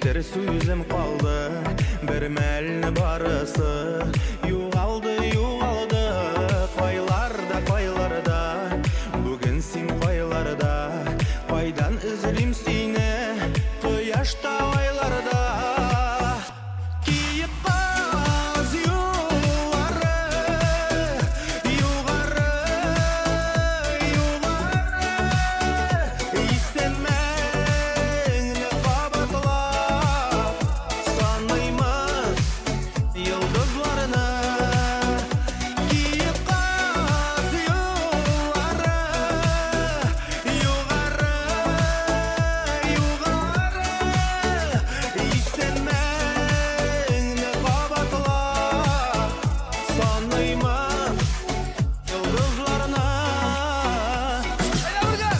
Әйтер сүзем калды, бер мәлне барысы югалды, югалды. Кайларда, кайларда, бүген син кайларда, кайдан эзлим сине, кояшта, айларда. Киек каз юллары, югары, югары, исемеңне кабатлап саныймын йолдызларны. Киек каз юллары, югары, югары, исемеңне кабатлап саныймын йолдызларны. Әйдә бергә!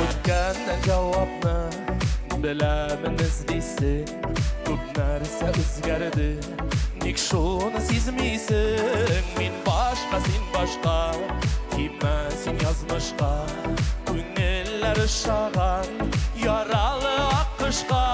Үткән җавапны беләмен эзлисең. Күп нәрсә үзгәрде, ник шуны сизмисең? Мин башка, син башка, тимә син язмышка. Күңелләр ошаган яралы аккошка.